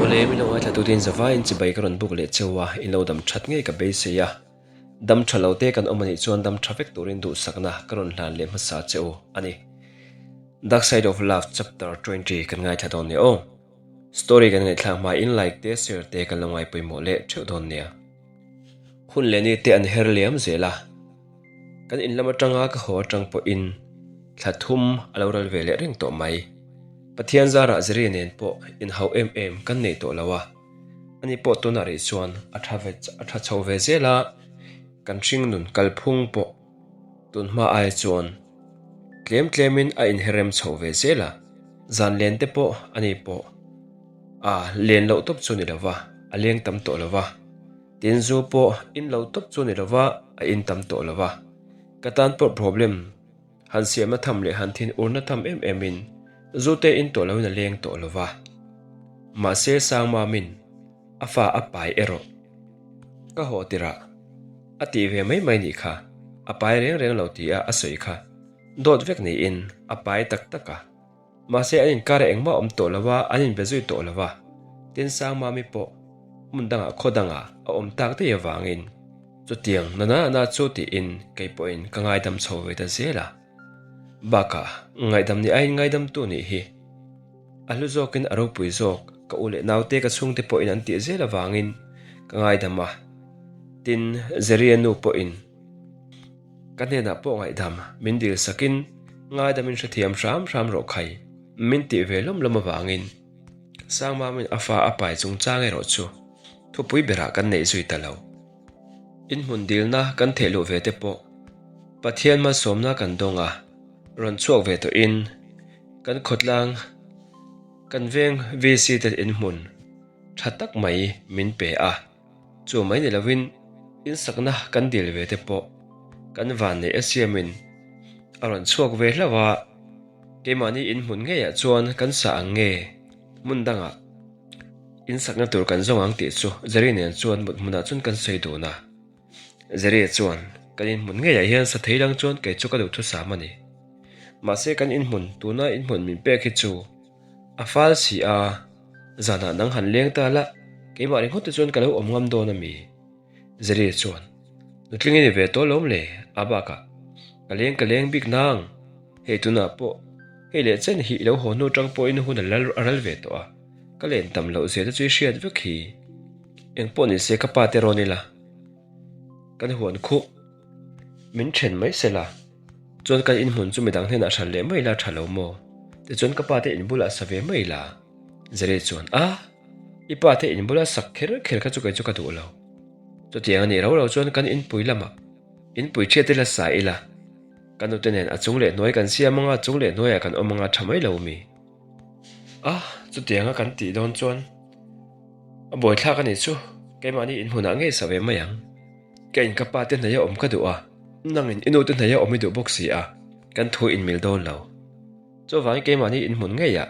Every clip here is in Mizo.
Awle, min lo ngaithla tutin zavaiin chibai ka rawn buk leh cheu a, in lo dam that ngei ka beisei a. Dam tha lo te kan awm anih chuan dam tha vek turin duhsakna ka rawn hlan leh hmasa che u a ni. Dark Side of Love Chapter 20 kan ngaithla dawn nia aw. Story kan ngaihthlak hma in like te share te kan lo ngai pawimawh leh theuh dawn nia. Hun leh ni te an her liam zel a. Kan in lam atanga ka haw atang pawhin thla thum a lo ral ve leh reng tawh mai. Pathian zarah Ziri nen pawh inhauh em em kan nei tawh lo a. Ani pawh tunah rih chuan a tha ve a tha chho ve zel a, kan hringnun kalphung pawh tun hma ai chuan tlem tlemin a inherem chho ve zel a, zan len te pawh ani pawh a len loh tawp chu ni lo va, a leng tam tawh lo va, tin zu pawh in lo tawp chu ni lo va, a in tam tawh lo va, ka tan pawh problem. Han siamna tham leh han thin urna tham em em in Zute in tawh loin a leng tawh lo va. Mahse Sangmamin a fa a pai erawh ka haw tirah a tih ve mai mai nih kha, a pai reng reng lo tia a sawi kha dawt vek niin a pai tak tak a. Mahse an inkar ah engmah awm tawh lo a, an inbe zui tawh lo a. Tin Sangmami pawh hmun dangah khaw dangah a awm tak daih avangin chutiang na na na chu tiin kei pawhin ka ngaidam chho ve ta zel a. Bakah ngaihdam ni aiin ngaidamtu nih hi a hlu zawkin a ropui zawk ka u leh naute ka chhungte pawhin an tih zel avangin ka ngaidam a. Tin Zeria nu pawhin. Ka hnenah pawh ngaihdam min dil sakin ngaidam in hrethiam hram hram rawh khai min tih ve lawm lawm avangin Sangmamin a fa a pai chungchang erawh chu thupui berah kan neih zui ta lo. Inhmun dilna kan theh luh ve te pawh Pathian malsawmna kan dawng a, rawn chhuak ve tawhin kan khawtlang kan veng VC ten inhmun tha tak mai min pe a. Chu mai ni lovin insakna kan dil ve te pawh kan vanneih a siamin a rawn chhuak ve hlauh a, keimahni inhmun ngeiah chuan kan sa ang nge hmun dangah insakna tur kan zawng ang tih chu Jerry nen chuan mut hmunah chuan kan sawi dun a. Jerry chuan kan inhmun ngeiah hian sa thei lang chuan kei chu ka duhthusam a ni. Mahse kan inhmun tuna inhmun min pek hi chu A fal si a, zanah nang han leng ta la, keimah ringawt te chuan ka lo awm ngam dawn a mi? Zeria chuan, Nutling i ni ve tawh lawm le, a bakah ka leng ka leng bik nang, hei tunah pawh hei leh chen hi i lo haw hnu tang pawhin hun a ral ve tawh a, ka len tam loh zia te chu i hriat vek hi. Engpawh ni se ka pa te rawn ila, kan huan khuh min then mai se la. Chuan kan inhmun chu midang hnenah hran leh mai la tha lo maw? Tichuan ka pa te inbulah sa ve mai la. Zere chuan, A! I pa te inbula sak kher kher kha chu kei chu ka duh lo. Chutiang a nih ro lo chuan kan inpui lamah inpui thiat ila sa ila. Ka nute nen a chung leh hnuai kan siam anga chung leh hnuaiah kan awm anga tha mai lo mi? A! Chutianga kan tih dawn chuan a buaithlak a nih chu keimahni inhmunah ngei sa ve mai ang. Ka in ka pa te hnaih a awm ka duh a, nangin i nu te hnaih a awm i duh bawk si a, kan thu in mil dawn lo. Chuvangin keimahni in hmun ngeiah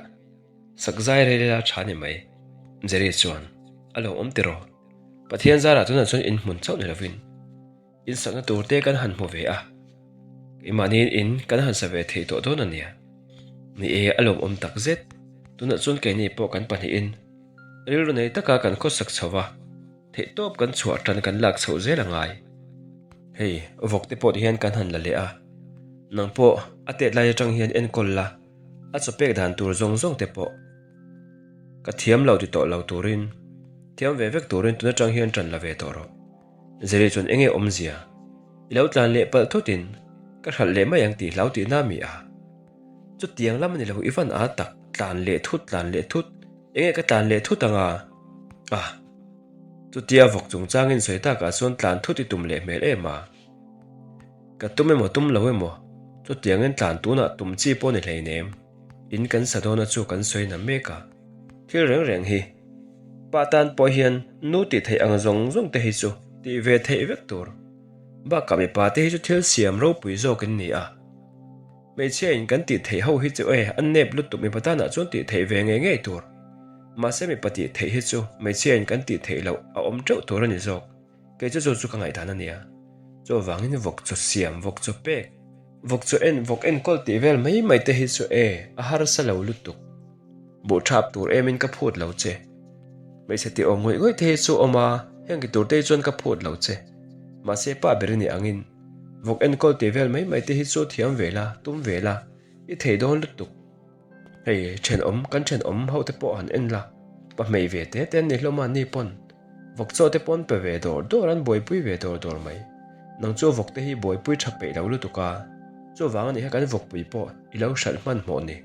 sak zai rel ila tha ni mai. Jerry chuan a lo awm tiraw? Pathian zarah tunah chuan in hmun chauh ni lovin in sakna tur te kan han hmu ve a, keimahni in kan han sa ve thei tawh dawn a nia. Ni e, a lawmawm tak zet. Tunah chuan keini pawh kan pahnihin rilru nei taka kan khawsak chho va. Theihtawp kan chhuah tan kan lak chhoh zel a ngai. Hei, vawk te pawh tihian kan han la leh a. Nang pawh a tet lai atang hian enkawl la, a chaw pek dan tur zawng zawng te pawh ka thiam lo ti tawh lo turin, thiam ve vek turin tun atang hian tan la ve tawh rawh. Zeri chuan enge awmzia? I lo tlan leh palh thutin ka hralh leh mai ang tih hlau tihna mi a? Chutiang lam a ni lo, i van a tak, tlan leh thut, tlan leh thut, enge ka tlan leh thut anga? Ah! Chutia vawk chungchangin sawi takah chuan tlan thut i tum leh hmel em a? Ka tum emaw tum lo emaw, chutiangin tlan tunah tum chi pawh ni hleinem, in kan sa dawna chu kan sawi na mek a. Thil reng reng hi pa tan pawh hian nu tih theih ang zawng zawng te hi chu tih ve theih vek tur. Bakah mipa te hi chu thil siam ropui zawk in ni a. Hmeichhia in kan tih theih ho hi chu e an nep lutuk mipa tanah chuan tih theih ve ngei ngei tur. Mahse mipa tih theih hi chu hmeichhia in kan tih theih loh a awm teuh tur a ni zawk. Kei chu chu chu ka ngaihdan a nia. Chuvangin vawk chaw siam, vawk chaw pek, vawk chaw en, vawk enkawl tih vel mai mai te hi chu e a harsa lo lutuk. Buh thap tur em in ka phut lo che. Hmeichhe tih awm ngawih ngawih te hi chu awm a, heng ti tur te hi chuan ka phut lo che. Mahse pa ber i nih angin vawk enkawl tih vel mai mai te hi chu thiam ve la, tum ve la, i thei dawn lutuk. Hei thenawm, kan thenawm ho te pawh han en la, pa hmei ve te te an ni hlawm a, ni pawn vawk chaw te pawn pe ve dawr dawr an buaipui ve dawr dawr mai. Nang chu vawk te hi buaipui tha peih lo lutuk a, chuvang a nih kha kan vawkpui pawh i lo hralh hmanhmawh ni.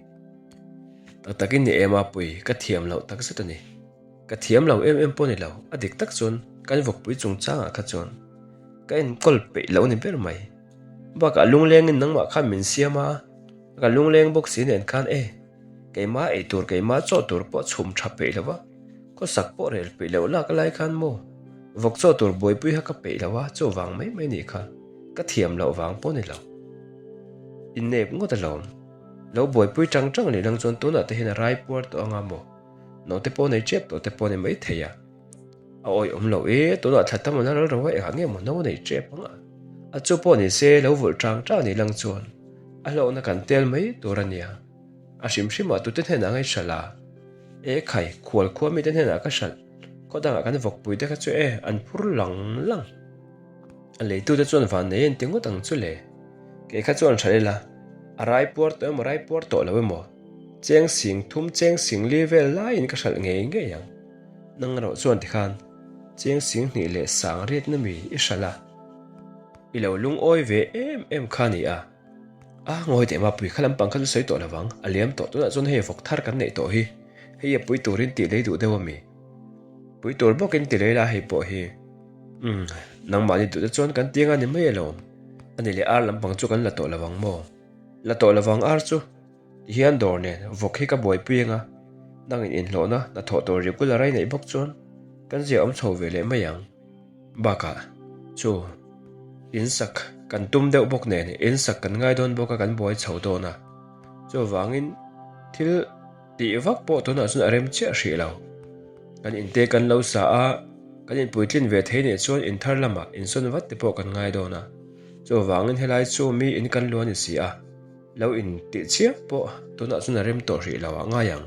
Tak takin ni em a pui, ka thiam loh tak zet a ni. Ka thiam lo em em pawh ni lo, a dik tak chuan kan vawkpui chungchangah kha chuan ka enkawl peih lo ni ber mai. Bakah lunglengin nangmah khan min siam a, ka lungleng bawk si nen khan e, keimah ei tur keimah chaw tur pawh chhum tha peih lo va, khawsak pawh rel peih loh lak lai khan maw vawk chaw tur buaipui kha ka peih lo a, chuvang mai mai nih kha ka thiam loh vang pawh ni lo. Innep ngawt alawm. Lo buaipui tang tang leh lang chuan tunah te hian a rai puar tawh anga maw? Naute pawh nei tep tawh te pawh a ni mai thei a. A awih awm loh e, tunah thla tam a ral ro a engah nge maw no nei tep ang a? A chu pawh ni se lo vulh tang tang ni lang chuan a hlauhna kan tel mai tur a nia. A hrim hrimah tute hnenah ngai hralh a? E khai, khual khua mite hnenah ka hralh. Khaw dangah kan vawkpui te kha chu e, an phur lang lang. A leitute chuan van nei en ti ngawt ang chu le. Kei kha chuan hralh ila, a rai puar tawh emaw rai puar tawh lo emaw, cheng sing thum cheng sing li vel laiin ka hralh ngei ngei ang. Nang erawh chuan tikhan cheng sing hnih leh sang riatna mi i hralh a, i lo lungawi ve em em kha a ni a. A, ngawi teh mapui kha lampang kha chu sawi tawh lo vang, a liam tawh tunah chuan hei vawk thar kan neih tawh hi, hei a pui turin tih lei duh deuh a mi. Pui tur bawkin ti lei la hei pawh hi. Umm, nangmahni duhte chuan kan ti anga ni mai alawm. Ani leh ar lampang chu kan la tawh lo ang maw? La tawh lo vang ar chu. Ti hian dawr nen vawk hi ka buaipui anga, nangin inhlawhna hnathawh tur regular a i neih bawk chuan kan zia awm chho ve leh mai ang. Bakah, chu, insak kan tum deuh bawk nen insak kan ngai dawn bawk a kan buai chho dawn a. Chuvangin thil. Tih vak pawh tunah chuan a rem chiah hrih lo. Kan inte kan lo sa a, kan inpuitlin ve thei nih chuan inthar lamah insawn vat te pawh kan ngai dawn a. Chuvangin helai chu mi in kan luah a ni si a, lo intih chiah pawh tunah chuan a rem tawh hrih lo ah ngai ang.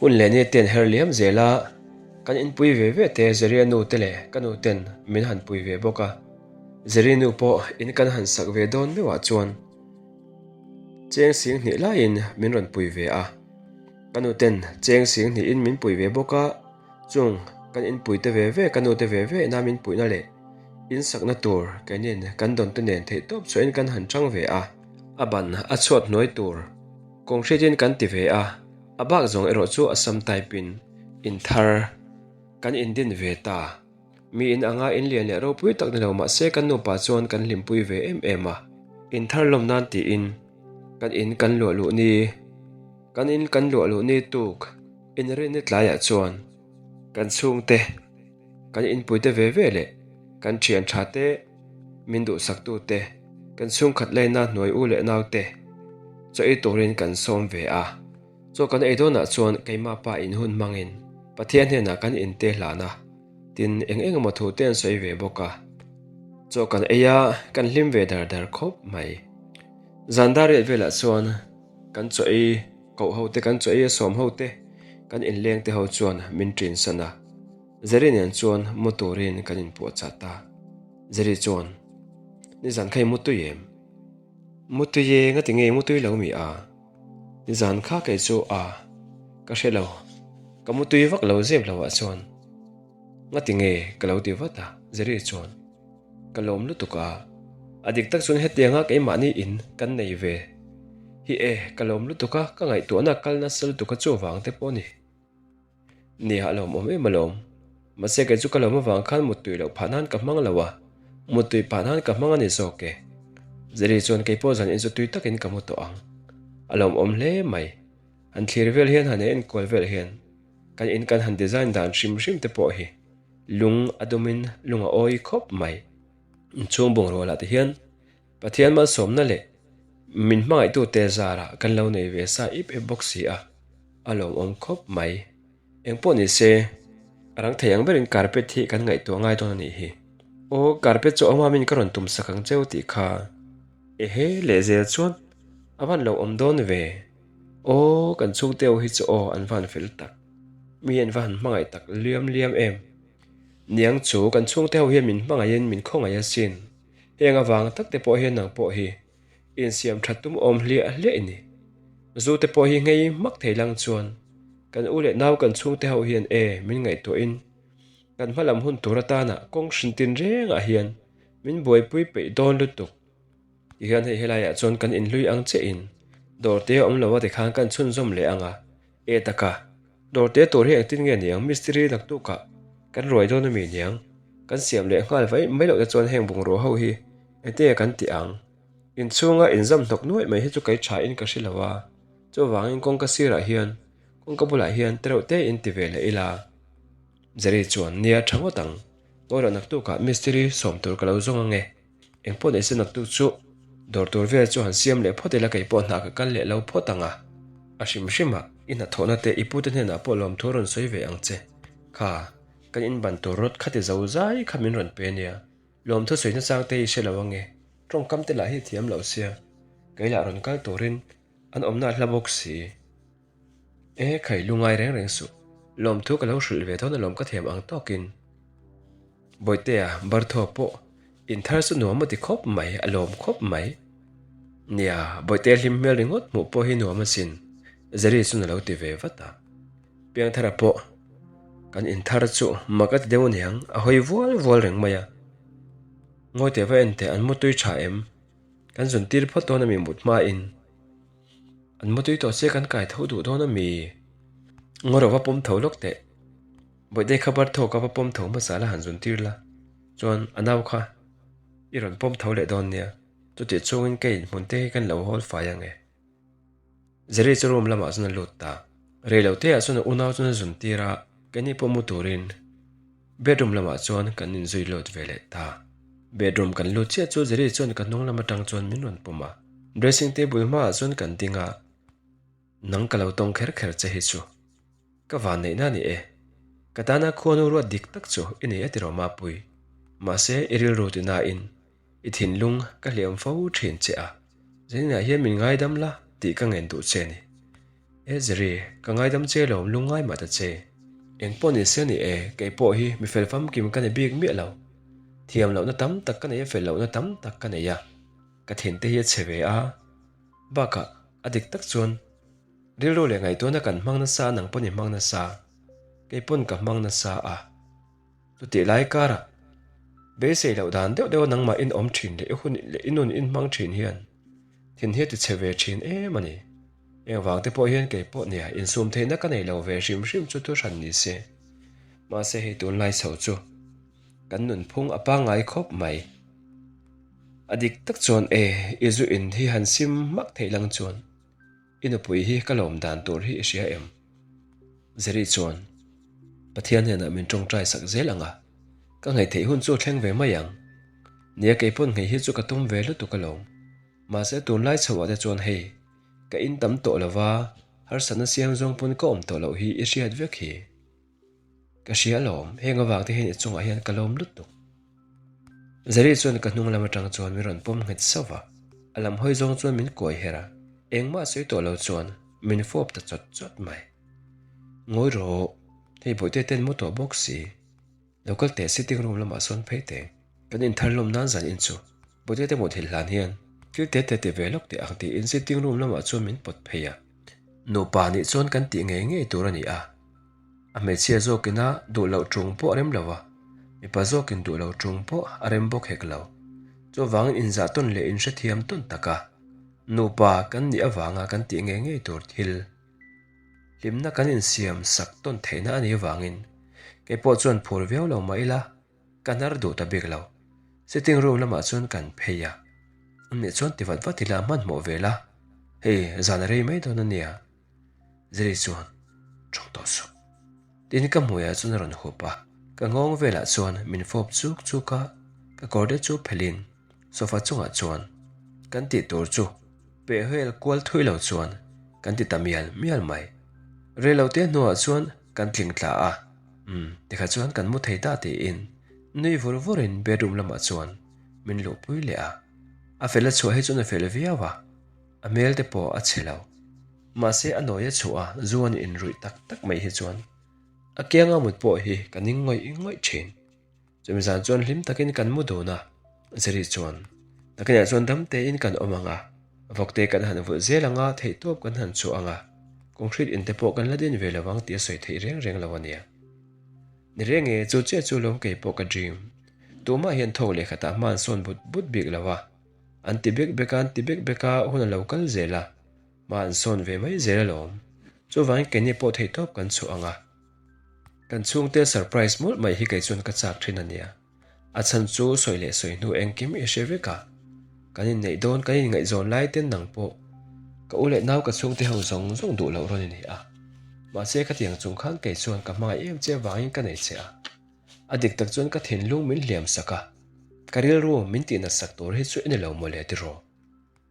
Hun leh ni ten her liam zel a, kan inpui ve ve te Zeria nu te leh ka nu ten min han pui ve bawk a. Zeri nu pawh in kan han sak ve dawn meuhah chuan, Cheng sing hnih laiin min rawn pui ve a, ka nu ten cheng sing hnihin min pui ve bawk a, chung kan inpui te ve ve ka nu te ve ve ina min puihna leh insakna tur keinin kan dawn te nen theih tawp chhuahin kan han chang ve a, a ban a chhuat hnuai tur kawng hriatin kan ti ve a, a bak zawng erawh chu a sam type in inthar kan indin ve ta. Mi in anga in lian leh ropui tak ni lo mah se kan nupa chuan kan hlimpui ve em em a. In thar lawm nan tiin kan in kan luah luh ni, kan in kan luah luh ni tuk inrinni tlaiah chuan kan chhungte, kan inpuite ve ve leh kan thian tha te, min duhsaktu te, kan chhungkhat laina hnuai u leh naute chaw ei turin kan sawm ve a. Chaw kan ei dawnah chuan keimah pa in hun hmangin Pathian hnenah kan inte hlan a, tin eng eng emaw thu te an sawi ve bawk a. Chaw kan ei a, kan hlim ve dar dar khawp mai. Zan dar riat velah chuan kan chaw ei koh ho te, kan chaw ei a sawm ho te, kan inleng te ho chuan min ṭin san a. Zeri nen chuan mu turin kan inpuahchah ta. Zeri chuan, Nizan kha i mu tui em? Mu tui e, ngati nge i mu tui lo mi a? Nizan kha kei chu a, ka hre lo, ka mu tui vak lo zep lo ah chuan ngati nge ka lo ti vat a, Jerry chuan ka lawm lutuk a, a dik tak chuan hetianga keimahni in kan nei ve hi e, ka lawm lutuk a, ka ngaihtuahna kal nasa lutuk a chuvang te pawh a ni. Nia a lawmawm em alawm. Mahse kei chu ka lawm avang khan muttui loh phah nan ka hmang lo a, muttui phah nan ka hmang a ni zawk e. Zeri chuan kei pawh zan inzu tui takin ka mu tawh ang. A lawmawm hle mai. Han thlir vel hian han enkual vel hian kan in kan han design dan hrim hrim te pawh hi lung a dumin lung a awi khawp mai. Inchhung bungrua lah te hian Pathian malsawmna leh min hmangaihtute zarah kan lo nei ve sa ip ep bawk si a, a lawmawm khawp mai. Engpawh ni se, a rang thei ang berin carpet hi kan ngaihtuah ngai dawn a nih hi. Aw, carpet chu awm amin ka rawn tum sak ang cheu tih kha. Ehe, lehzel chuan a van lo awm dawn ve. Aw, kan chhungte ho hi chu aw an van fel tak. Mi an va han hmangaih tak liam liam em. Niang chu kan chhungte ho hian min hmangaihin min khawngaih asin. Heng avang tak te pawh hian nang pawh hi insiam that tum awm hliah hliah i ni. Zu te pawh hi nghei hmak thei lang chuan kan u leh nau kan chhungte ho hian e min ngaihtuahin kan hma lam hun tur atana kawng hrin tin rengah hian min buaipui peih dawn lutuk. Tihian hei helaiah chuan kan inhlui ang chiahin dawr te a awm lo a tikhan kan chhunzawm leh ang a. E taka, dawr te tur hi engtin nge niang mistiri naktukah kan ruai dawn ami niang? Kan siam leh nghal vai mai loh te chuan heng bungrua ho hi engtin nge kan tih ang? Inchhunga inzam hnawk nuaih mai hi chu kei tha in ka hre lo a, chuvangin kawngka sirah hian kawngka bulah hian tereuh te in ti ve leh ila. Jerry chuan, Nia tha ngawt ang, Ngawirah naktukah mistiri sawm tur ka lo zawng ange. Engpawh nei se naktuk chu dawr tur vel chu han siam leh phawt ila kei pawh hna ka kal leh lo phawt ang a. A hrim hrim a, i hnathawhna te i pute hnenah pawh lawmthu a rawn sawi ve ang che. Kha, kan inban tur rawt kha ti zo zai kha min rawn pe nia. Lawmthu sawi nachang te i hre lo ange. Tawngkam te lah hi thiam lo sia. Kei lah rawn kal turin an awmna a hla bawk si. E khai lungai reng reng suh. Lawmthu ka lo hrilh ve dawn alawm ka thiam ang tawkin. Bawitea, Barthaw pawh inthar chu nuam a ti khawp mai, a lawm khawp mai. Nia, Bawitea hlim hmel ringawt hmuh pawh hi nuam asin, Jerry chuan a lo ti ve vat a. Piangthara pawh kan inthar chu mak a ti deuh aniang, a hawi vual vual reng mai a. Ngawite va en teh, an mutui tha em? Kan zun tir phawt dawn ami mut hmain? An mutui tawh che kan kai tho duh dawn ami? Ngawrawh va pawm tho lawk teh. Bawihte kha bar thawk a va pawm tho hmasa la han zun tir la, chuan a nau kha i rawn pawm tho leh dawn nia, chutih chhungin kei inhmun te hi kan lo hawl fai ang e. Jerry chu room lamah chuan a lut ta. Rei lo te ah chuan a unau chuan a zun tir a, keini pawh mu turin bedroom lamah chuan kan inzui lut ve leh ta. Bedroom kan lut chiah chu Jerry chuan ka hnung lam atang chuan min rawn pawm a, dressing table hmaah chuan kan ding a, Nang ka lo tawng kher kher che hi chu ka van neihna a ni e. Ka tana khuanu ruat dik tak chu i nei a ti rawh Mapui. Mahse i rilru ti nain i thinlung ka hliam fo thin che a, zaninah hian min ngaidam la tih ka ngen duh che a ni. E Jerry, ka ngaidam che lawm lungngai mah ta che. Engpawh ni se ni e, kei pawh hi mi fel famkim ka ni bik miah lo. Thiam lohna tam tak ka nei a fel lohna tam tak ka nei a, ka thin te hi a chhe ve a. Bakah, a dik tak chuan rilru leh ngaihtuahna kan hmang nasa a, nang pawn i hmang nasa, kei pawn ka hmang nasa a. Chutih lai karah beisei loh dan deuh deuha nangmah in awm thin leh i hun leh i nun in hmang thin hian thin hi a ti chhe ve thin em a ni. Engvang te pawh hian kei pawh nia insum theihna ka nei lo ve hrim hrim chu thu hran ni se. Mahse hei tunlai chho chu kan nunphung a pangngai khawp mai. A dik tak chuan e, i zu in hi han sim hmak theih lang chuan i nupui hi ka lawm dan tur hi i hria em? Zeri chuan Pathian hnenah min tawngtai sak zel ang a, ka ngaih theih hun chu thleng ve mai ang. Nia keipawn nghei hi chu ka tum ve lutuk alawm. Mahse tunlai chhoah te chuan hei, ka in tam tawh lova, harsatna siam zawng pawn ka awm tawh loh hi i hriat vek hi. Ka hria alawm, heng avang te hian i chungah hian ka lawm lutuk. Zari chuan ka hnung lam atang chuan min rawn pawm nghet sauh va, a lam hawi zawng chuan min kuai her a, engmah sawi tawh lo chuan min fawp ta chawt chawt mai. Ngawi rawh, hei bawihte ten mu tawh bawk si. Lo kal teh sitting room lamah sawn phei teh. Kan inthar lawm nan zan in chu bawihte te muthilh hlan hian thil te te ti ve lawk teh ang tiin sitting room lamah chuan min pawt phei a. Nupa nih chuan kan tih ngei ngei tur a ni a. A hmeichhia zawkina duh loh ṭung pawh a rem lo a, mipa zawkin duh loh ṭung pawh a rem bawk hek lo. Chuvangin inzah tawn leh inhrethiam tawn taka nupa kan nih avanga kan tih ngei ngei tur thil hlimna kan insiam sak tawn theihna a nih avangin kei pawh chuan phur viau lo mah ila ka hnar duh ta bik lo. Sitting room lamah chuan kan phei a, amnih chuan ti vat vat ila hmanhmawh ve la, hei zan a rei mai dawn a nia. Ziri chuan ṭawng tawh suh. Tin ka hmuiah chuan a rawn hup a, ka nghawng velah chuan min fawp chuk chuk a, ka kawr te chu phelhin sofa chungah chuan kan tih tur chu peh hel kual thui lo chuan kan ti ta mial mial mai. Reilote hnuah chuan kan tling tla a, umm tikha chuan kan mu thei ta tiin nui vur vurin bedroom lamah chuan min luhpui leh a, a fel a chhuah hi chuan a fel viau a. A hmel te pawh a chhe lo. Mahse a nawi a chhuah a, zu an inruih tak tak mai hi chuan. A kianga mut pawh hi ka ning ngawih ngawih thin. Chumi zan chuan hlim takin kan mu dun a, Zeri chuan, Nakinah chuan dam tein kan awm ang a, vawkte kan han vulh zel ang a, theihtawp kan han chhuah ang a, concrete in te pawh kan la din ve lo ang tih a sawi theih reng reng lo a nia. Ni reng e, chu chiah chu lawm kei pawh ka dream. Tumah hian thawk leh khatah hma an sawn but but bik lo a, an ti bek bek a, an ti bek bek a, hun a lo kal zel a, hma an sawn ve mai zel alawm. Chuvangin keini pawh theihtawp kan chhuah ang a. Kan chhungte surprise mawlh mai hi kei chuan ka chak thin a nia. A chhan chu sawi leh sawi hnu engkim i hre vek a. Kan inneih dawn kan inngaihzawn lai ten nang pawh ka u leh nau ka chhungte ho zawng zawng duh loh rawn i ni a. Mahse khatiang chung khan kei chuan ka hmangaih em che avangin ka nei che a. A dik tak chuan ka thinlung min hliam sak a. Ka rilru min tihnat sak tur hi chu i ni lo mawle tiraw.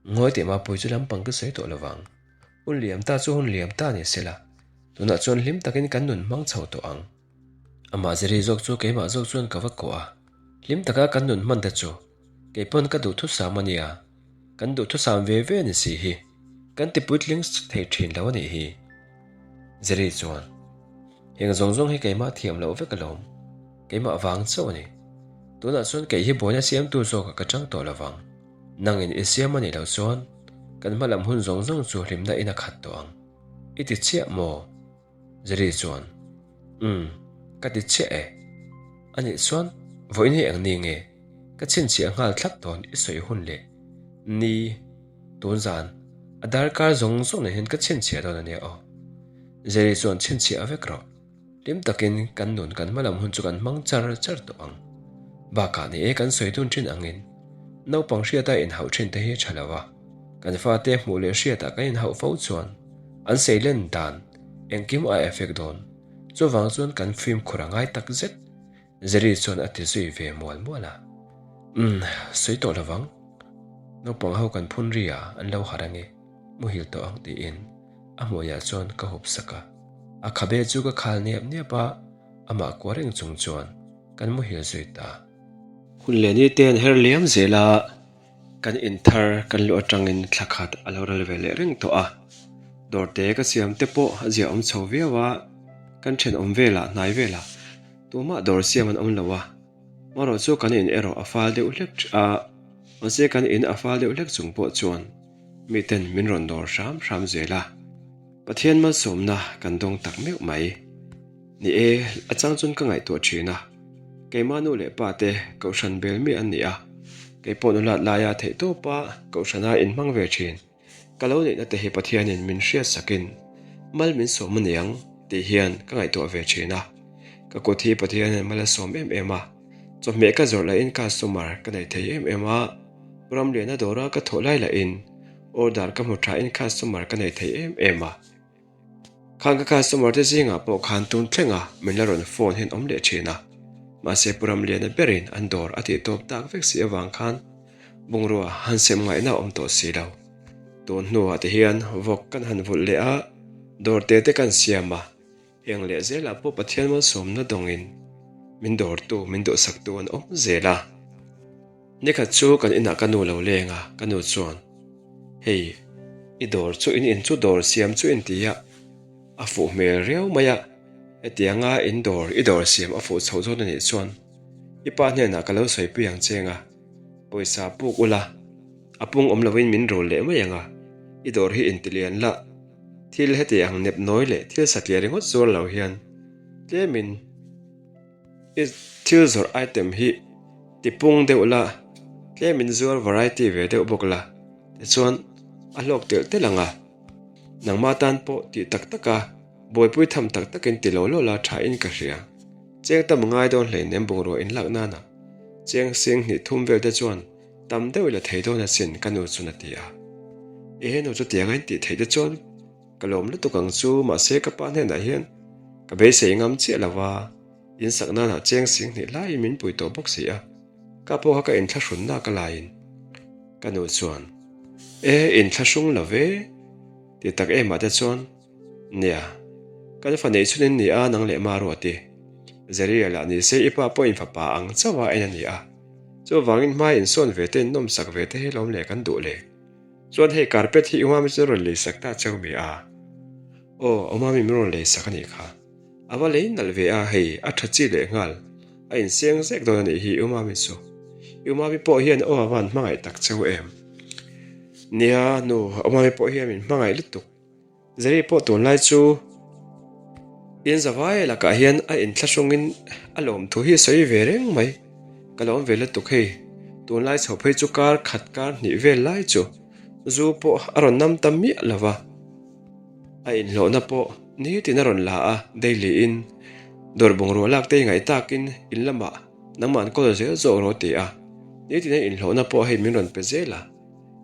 Ngawi teh Mapui chu lampang ka sawi tawh lovang. Hun liam ta chu hun liam ta ni sela, tunah chuan hlim takin kan nun hmang chho tawh ang. Amah Zeri zawk chu keimah zawk chuan ka va kawh a, hlim taka kan nun hman te chu kei pawn ka duhthusam a nia, kan duhthusam ve ve a ni si hi, kan ti puitling thei thin lo a nih hi. Zeri chuan, Heng zawng zawng hi keimah thiam loh vek alawm, keimah vang chauh a ni. Tunah chuan kei hi buaina siamtu zawkah ka chang tawh lovang. Nangin i siam a nih loh chuan kan hma lam hun zawng zawng chu hlimna in a khat tawh ang. I ti chiah maw? Zeri chuan, Umm, ka ti chiah e. A nih chuan vawiin hi eng ni nge? Ka chhinchhiah nghal thlap dawn i sawi hun leh ni tun zan a darkar zawng zawng nen hian ka chhinchhiah dawn a nia aw. Zeri chuan chhinchhiah vek rawh. Hlim takin kan nun kan hma lam hun chu kan hmang char char tawh ang. Bakah ni e kan sawi dun thin angin naupang hriata inhauh thin te hi a tha lo a, kan fate hmuh leh hriatah kan inhauh fo chuan an seilen dan engkim a effect dawn. Chuvang chuan kan fimkhur a ngai tak zet, Zeri chuan a ti zui ve mual mual a. Umm, sawi tawh lovang. Naupang ho kan phun ri a, an lo harh ange. Muhil tawh ang tiin a hmuiah chuan ka hup sak a. A khabe chu ka khal niap niap a, amah kuah reng chung chuan kan muhil zui ta. Hun leh ni te an her liam zel a, kan inthar kan luh atangin thla khat a lo ral ve leh reng tawh a. Dawrte ka siam te pawh a ziahawm chho viau a, kan thenawm velah hnai velah tumah dawr siam an awm lo a. Marawh chu kan in erawh a fal deuh hlek a, mahse kan in a fal deuh hlek chung pawh chuan miten min rawn dawr hram hram zel a, Pathian malsawmna kan dawng tak meuh mai. Ni e, a chang chuan ka ngaihtuah thin a, keimah nu leh pa te Kohhran bel mi an ni a, kei pawh nulat laia theihtawpa Kohhrana inhmang ve thin. Ka lo neihna te hi Pathianin min hriat sakin mal min sawm a niang tih hian ka ngaihtuah ve thin a. Ka kut hi Pathianin mal a sawm em em a, chawhmeh ka zawrh lahin customer ka nei thei em em a, Ramliana dawra ka thawh lai lahin order ka hmu thain customer ka nei thei em em a. Khang ka customer te zingah pawh khan tun thlenga min la rawn phone hian awm leh thin a, mahse Pu Ramliana berin an dawr a tih tawp tak vek si avang khan bungrua han sem ngaihna a awm tawh si lo. Tun hnuah te hian vawk kan han vulh leh a, dawr te te kan siam a, heng leh zelah pawh Pathian malsawmna dawngin min dawrtu, min duhsaktu an awm zel a. Nikhat chu kan inah ka nu lo leng a, ka nu chuan, Hei, i dawr chu in in chu dawr siam chu in ti a, a fuh hmel riau mai a, hetianga in dawr i dawr siam a fuh chhoh zawn a nih chuan i pa hnenah ka lo sawipui ang cheng a, pawisa puk ula, a pung awm loin min rul leh mai ang a, i dawr hi in ti lian la, thil heti ang nep nawi leh thil satliah ringawt zuar lo hian tlemin. I thil zawrh item hi ti pung deuh la, tlem in zuar variety ve deuh bawk la, tichuan a hlawk telh telh ang a. Nangmah tan pawh tih tak tak a, buaipui tham tak takin ti lo lo la tha in ka hria. Cheng tam ngai dawn hleinem bungrua in lak nana cheng sing hnih thum vel te chuan tam deuh i la thei dawn asin ka nu chuan a ti a. I henu chu tiang a in tih theih te chuan Ka lawm lutuk ang chu, mahse ka pa hnenah hian ka beisei ngam chiah lo a, in sak nanah cheng sing hnih laiin min pui tawh bawk si a, ka pawh kha ka inthlahrun nak a laiin ka nu chuan, E, inthlahrung lo ve, ti tak emah te chuan, Nia, kan fa neih chhun in ni a nang leh Maruati, Zeria lah ni se i pa pawh in fapa ang chauh a en a ni a, chuvangin hmai insawn ve te innawmsak ve te hi lawm leh kan duh le. Chuan hei carpet hi Umami chu rawn lei sak ta cheu mi a? Aw, Umami min rawn lei sak a nih kha. A va lei nalh ve a, hei a tha chi leh nghal. A inseng zek dawn a nih hi U Mami chu. U Mami pawh hian aw a van hmangaih tak cheu em. Nia, nu, U Mami pawh hian min hmangaih lutuk. Zeri pawh tunlai chu in zavai lakah hian a inthlahrungin a lawm thu hi a sawi ve reng mai. Ka lawm ve lutuk hei. Tunlai chho phei chu kar khat kar hnih vel lai chu zu pawh a rawn nam ta miah lo va. A inhlawhna pawh nitin a rawn la a, daily in dawr bungrua lak te i ngaih takin in lamah nangmah an kawl zel zawk rawh ti a. Nitin a inhlawhna pawh hei min rawn pe zel a,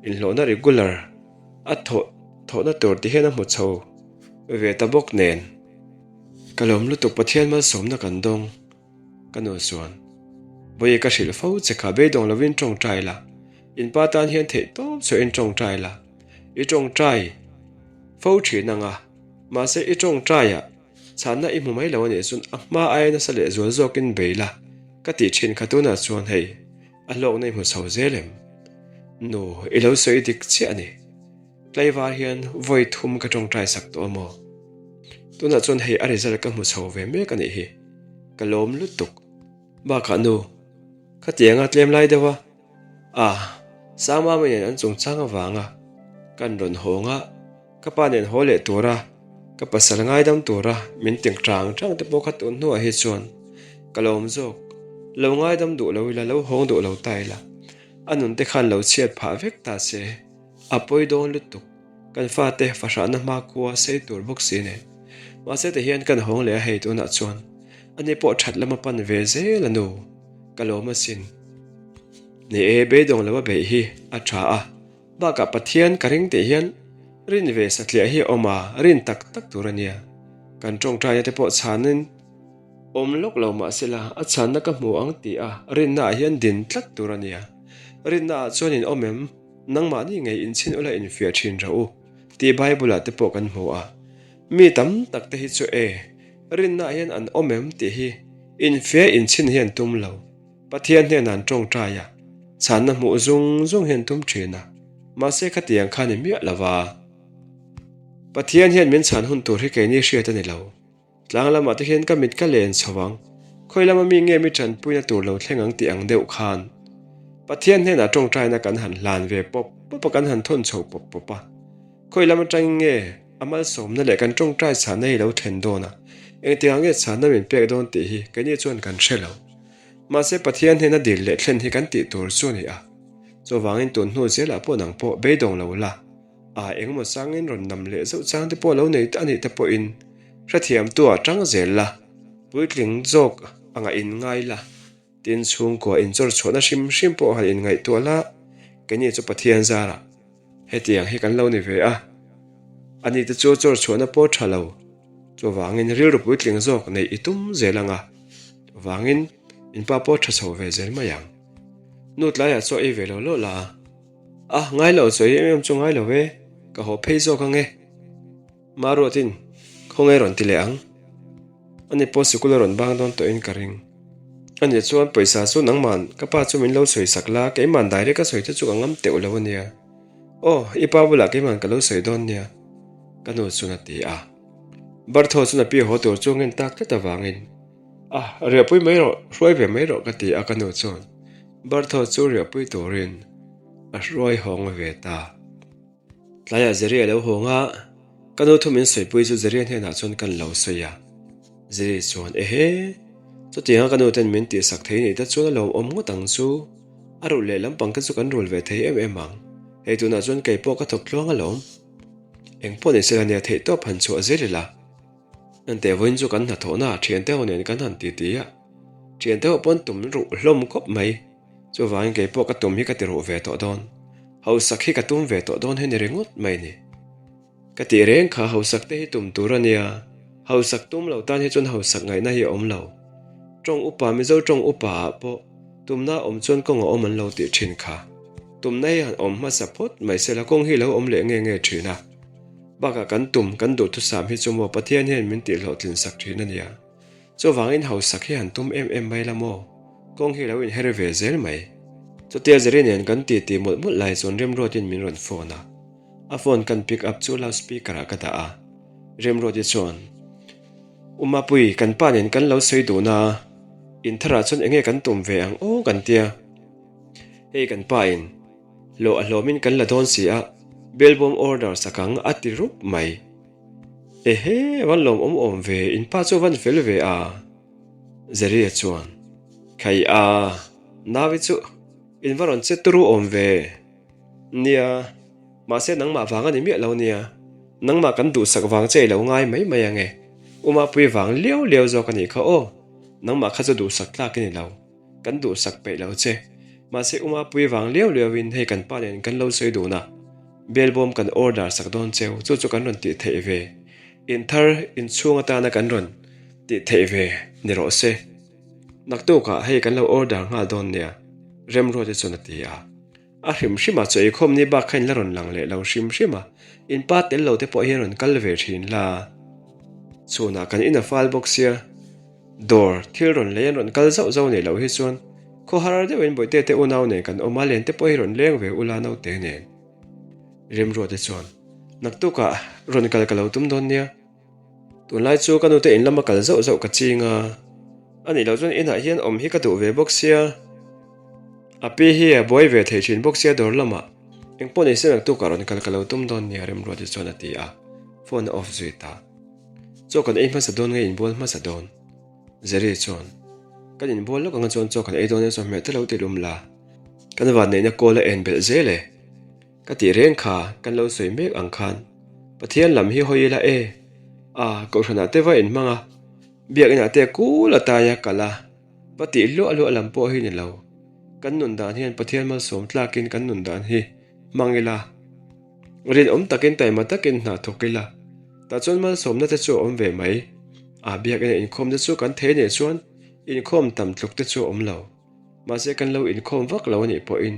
inhlawhna regular a thawh thawhna tur ti hian a hmu chho ve ta bawk nen. Ka lawm lutuk Pathian malsawmna kan dawng. Ka nu chuan, Vawi ka hrilh fo che kha beidawng lovin tawngtai la, in pa tan hian theih tawp chhuahin tawngtai la, i tawngtai fo thin ang a, mahse i tawngtaiah chhanna i hmu mai lo a nih chuan a hma aia nasa leh zual zawkin bei la ka tih thin kha tunah chuan hei a hlawkna i hmu chho zel em? Nu, i lo sawi dik chiah a ni. Tlaivar hian vawi thum ka tawngtai sak tawh a maw? Tunah chuan hei a result ka hmu chho ve mek a nih hi. Ka lawm lutuk. Bakah nu, khatianga tlem lai deuh a, a, Sangmama nen an chungchang avanga kan rawn hawng a, ka pa nen haw leh tura ka pasal ngaidam tura min ti chang chang te pawh kha tun hnuah hi chuan ka lawm zawk. Lo ngaidam duh lo ila, lo hawng duh lo ta ila, a nun te khan lo chhiat phah vek ta se. A pawi dawn lutuk. Kan fate fahrahna hmakhua sei tur bawk si nen. Mahse ti hian kan hawng leh a hei tunah chuan ani pawh that lama pan ve zel a nu. Ka lawm asin. Ni e, beidawng lo a beih hi a tha a. Bakah Pathian ka ring tih hian rin ve satliah hi a awm a, rin tak tak tur a nia. Kan tawngtaina te pawh chhanin awm lawk lo mahsela a chhanna ka hmu ang tih a rinna ah hian din tlat tur a nia. Rinna ah chuan in awm em? Nangmahni ngei inchhin ula infiah thin rah u tih Bible-ah te pawh kan hmu a. Mi tam tak te hi chu e, rinnaah hian an awm em tih hi infiah inchhin hi an tum lo. Pathian hnenah an tawngtai a, chhanna hmuh zung zung hi an tum thin a. Mahse khatiang kha ni miah lo va. Pathian hian min chhan hun tur hi keini hriat a ni lo. Tlang lamah te hian ka mit ka len chho ang, khawi lama mi nge mi tanpuina tur lo thleng ang tih ang deuh khan Pathian hnenah tawngtaina kan han hlan ve pawp pawp a, kan han thawn chho pawp pawp a. Khawi lam atangin nge a malsawmna leh kan tawngtai chhahna hi lo thlen dawn a, engtikah nge chhahna min pek dawn tih hi keini chuan kan hre lo. Mahse Pathian hnena dil leh thlen hi kan tih tur chu a ni a. Chuvangin tun hnu zelah pawh nang pawh beidawng lo la. A engemaw changin rawn nam leh zauh chang te pawh lo nei a nih te pawhin hrethiamtu ah tang zel la, puitling zawk anga inngai la, tin chhungkua inchawr chhuahna hrim hrim pawh han inngaihtuah la, keini chu Pathian zarah hetiang hi kan lo ni ve a, ani te chu chawr chhuahna pawh tha lo, chuvangin rilru puitling zawk neih i tum zel anga, chuvangin inpa pawh tha chho ve zel mai ang. Nu tlaiah chaw ei ve lo lo la. A, ngai lo chawi em em chu ngai lo e, ka haw phei zawk ang e. Maruatin, khawnge rawn ti leh ang? Ani pawh sikul a rawn bang dawn tawhin ka ring. Ani chuan pawisa chu nangman ka pa chu min lo sawi sak la, keiman direct a sawi te chu ka ngam teuh lo a nia. Aw, i pa bulah keiman ka lo sawi dawn nia, ka nu chuan a ti a. Bartho chuan a pi haw tur chu a ngen tak tlat avangin, A, riahpui mai rawh, hruai ve mai rawh ka ti a ka nu chuan. Bartho chu riahpui turin a hruai hawng ve ta. Tlaiah Zeri a lo hawng a, ka nu thu min sawipui chu Zeri hnenah chuan kan lo sawi a. Zeri chuan, Ehe, chutianga ka nu ten min tihsak thei nih te chuan a lawmawm ngawt ang chu. A rulh leh lampang te chu kan rul ve thei em em ang. Hei tunah chuan kei pawh ka thawk tluang alawm. Engpawh ni sela nia theihtawp han chhuah zel ila. Ente vawiin chu kan hnathawhna ah thiante ho nen kan han titi a, thiante ho pawn tum ruh hlawm khawp mai. Chuvangin kei pawh ka tum hi ka ti ruh ve tawh dawn. Hausak hi ka tum ve tawh dawn hi ni ringawt mai ni. Ka tih reng kha hausak te hi tum tur a nia, hausak tum lo tan hi chuan hausak ngaihna hi a awm lo. Tawng upa Mizo tawng upa ah pawh tumna awm chuan kawng a awm an lo tih thin kha. Tumna hi han awm hmasa phawt mai sela kawng hi lo awm leh nge nge thin a. Bakah kan tum, kan duhthusam hi chu maw Pathian hian min tihhlawhtlin sak thin a nia. Chuvangin hausak hi han tum em em mai la maw? Kawng hi lo inher ve zel mai. Chutia Zeri nen kan titi mawlh mawlh lai chuan Remruatin min rawn phone a. A phone kan pick up chu loudspeaker ah ka dah a. Remruati chuan. U Mapui, kan pa nen kan lo sawi dun a, in tharah chuan enge kan tum ve ang aw kan tia. Hei kan pa in hlawh a hlawmin kan la dawn si a, belbawm order sak ang a ti rup mai. Ehe, van lawm awm awm ve, in pa chu van fel ve a. Zeria chuan, Khai a, naui chu in va rawn che turu awm ve. Nia, mahse nangmah vang a ni miah lo nia. Nangmah kan duhsak vang che i lo ngai mai mai ang e. U Mapui vang liau liau zawk a nih kha aw. Nangmah kha chu duhsak tlak i ni lo. Kan duhsak peih lo che. Mahse U Mapui vang liau liauin hei kan pa nen kan lo sawi dun a. Belbawm kan order sak dawn cheu, chu chu kan rawn tih theih ve. Inthar inchhung atana kan rawn tih theih ve ni rawh se. Naktukah hei kan lo order nghal dawn nia, Remruati chuan a ti a. A hrim hrim a, chaw eikhawm ni bak kha in la rawn lang leh lo hrim hrim a, in pa tel lo te pawh hian rawn kal ve thin la. Chhunah kan in a fal bawk sia, dawr thil rawn lei an rawn kal zauh zauh nei loh hi chuan khawhar deuhin Bawihte te unau nen kan awm a, len te pawh hi rawn leng ve ula naute nen. Remruate chuan, Naktukah rawn kal ka lo tum dawn nia. Tunlai chu ka nute in lama kal zauh zauh ka ching a, a nih loh chuan inah hian awm hi ka duh ve bawk sia. A pi hi a buai ve thei thin bawk sia dawr lamah. Engpawh ni se naktuk ah rawn kal ka lo tum dawn nia Remruati chuan a ti a, phone a off zui ta. Chaw kan ei hmasa dawn nge inbual hmasa dawn? Jerry chuan, Kan inbual lawk anga chuan chaw kan ei dawn e chawhmeh te lo ti lum la. Kan vanneihna kawl a en belh zel e. Ka tih reng kha kan lo sawi mek ang khan Pathian lam hi hawi ila e. A, Kohhranah te va inhmang a, Biakinah te kul a tai a kal a, va tih hluah hluah lam pawh hi ni lo. Kan nun dan hian Pathian malsawm tlakin kan nun dan hi hmang ila, rinawm takin taima takin hna thawk ila, tah chuan malsawmna te chu a awm ve mai. A, Biakina inkhawm te chu kan thei nih chuan inkhawm tam tluk te chu a awm lo. Mahse kan lo inkhawm vak lo a nih pawhin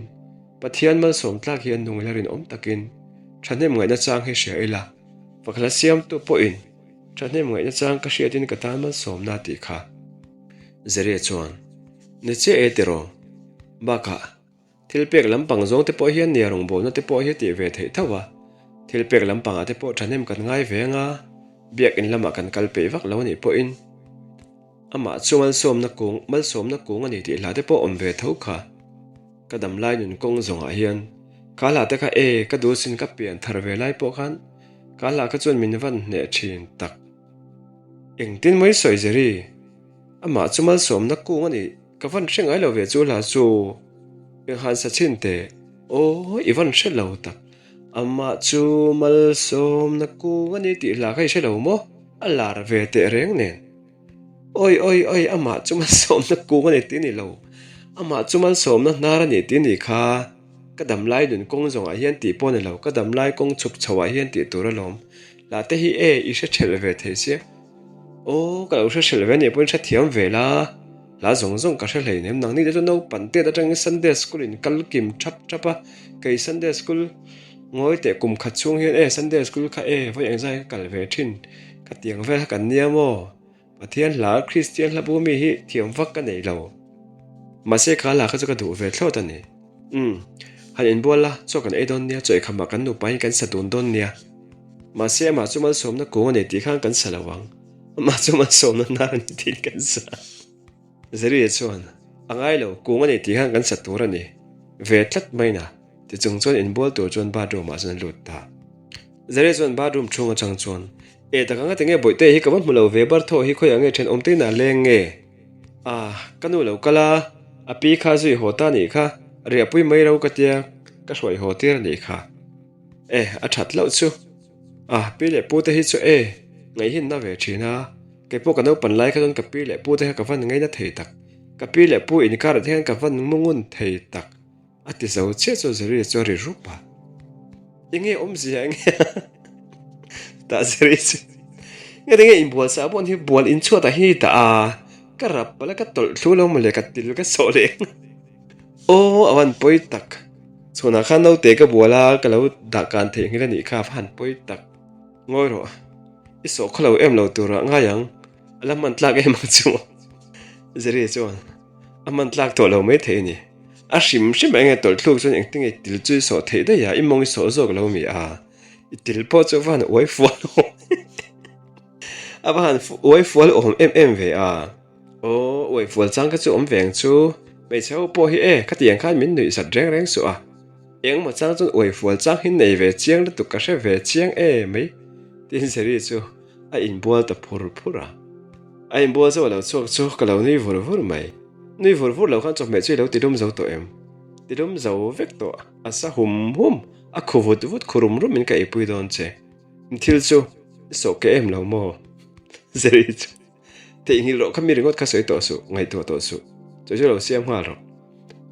Pathian malsawm tlak hian nung ila rinawm takin thahnem ngaihna chang hi hria ila, fakhla siamtu pawhin thahnem ngaihna chang ka hriatin ka tan malsawmna tih kha. Zeria chuan, Ni chiah e tiraw? Bakah, thil pek lampang zawng te pawh hian nia rawngbawlna te pawh hi a tih ve theih tho a, thil pek lampangah te pawh thahnem kan ngai ve anga biakinn lamah kan kal peih vak lo a nih pawhin, Amah chu malsawmna kung, malsawmna kung a ni tih hla te pawh awm ve tho kha. Ka dam lai nun kawng zawngah hian ka hla te kha e, ka duh sin ka pian thar ve lai pawh khan ka hla kha chuan min van hneh thin tak. Engtin mai sawi Jerry? Amah chu malsawmna kung a ni, ka van hre ngai lo ve chu hla chu. Eng han sa chhin teh? Aw, i van hre lo tak. Amah chu malsawmna kung a ni tih hla kha i hre lo maw? A lar ve teh reng nen. Awi awi awi amah chu malsawmna kung a ni tih a ni lo. Amah chu malsawmna hnar a ni tih a ni kha. Ka damlai nun kawng zawngah hian tih pawh a ni lo, ka damlai kawng chhuk chhoah hian tih tur alawm. Lah te hi e, i hre ṭhelh ve thei sia. Aw, ka lo hre ṭhelh ve a nih pawhin hrethiam ve la. Hla zawng zawng ka hre hleinem, nangni te chu naupang tet atangin Sunday school in kal kim ṭhap ṭhap a, kei Sunday school ngawi teh kum khat chhung hian e Sunday school kha e vawi engzai ka kal ve ṭhin. Ka tiang vel kha kan nia maw? Pathian hla Kristian hla bu mi hi thiam vak ka nei lo. Mahse kha hla kha chu ka duh ve thlawt a ni. Umm, han inbual la, chaw kan ei dawn nia, chaw eikhamah kan nupa in kan sa dun dawn nia. Mahse amah chu malsawmna kung a nei tih khan kan sa lo ang. Amah chu malsawmna hnar a ni tiin kan sa. Zeria chuan, A ngai lo, kung a nei tih khan kan sa tur a ni. Ve tlat mai na. Ti chung chuan inbual tur chuan bathroom ah chuan a lut ta. Zeria chuan bathroom chhung atang chuan, E tak anga tinge bawihte hi ka va hmu lo ve bar thaw hi khawiah nge thenawm te inah leng nge? Ah, ka nu lo kal a, a pi kha zui haw ta nih kha, riahpui mai ro ka tia ka hruai haw tir a nih kha. E, a that loh chu. Ah, pi leh pu te hi chu e, ngaihin na ve thin a, kei pawh ka naupan lai kha chuan ka pi leh pu te kha ka van ngaina thei tak, ka pi leh pu inkarah te hian ka van mungun thei tak. A ti zo chiah chu Zeri chu a ri rup a. Enge awmzia enge tah Zeri chu nge tinge inbual sa pawh hi bual inchhuat ah hian i dah a, ka rap palh a ka tawlh thlu lo mawle ka til ka sawh leh ang aw a van pawi tak chhunah khan naute ka bual a ka lo dah kan theih nghil a nih kha a va han pawi tak ngawi rawh i sawh khaw lo em lo turah ngai ang a la hman tlak em ang chu Zeri chuan. A hman tlak tawh lo mai thei a ni. A hrim hrim a enge tawlh thluk chuan engtin nge til chu i sawh theih daih a, i mawng i sawh zawk lo mi a, i til pawh chu van uai fual awm. A va han uai fual awm em em ve a. Aw, uai fual chang kha chu awm ve ang chu. Hmeichhe ho pawh hi e, khatiang khan min nuih zat reng reng suh a. Engmaw chang chuan uai fual chang hi nei ve chiang lutuk ka hre ve chiang e mai. Tiin Jerry chu a inbual ta phur phur a. A inbual zo a lo chhuak chu ka lo nui vur vur mai. Nui vur vur lo khan chawhmeh chu i lo tilum zo tawh em? Tilum zo vek tawh, a sa hum hum, a khu vut vut khu rum rum in ka eipui dawn che. Thil chu i sawh ke em lo maw? Jerry chu theihnghilh rawh kha mi ringawt kha sawi tawh suh, ngaihtuah tawh suh. Chaw chu lo siam nghal rawh.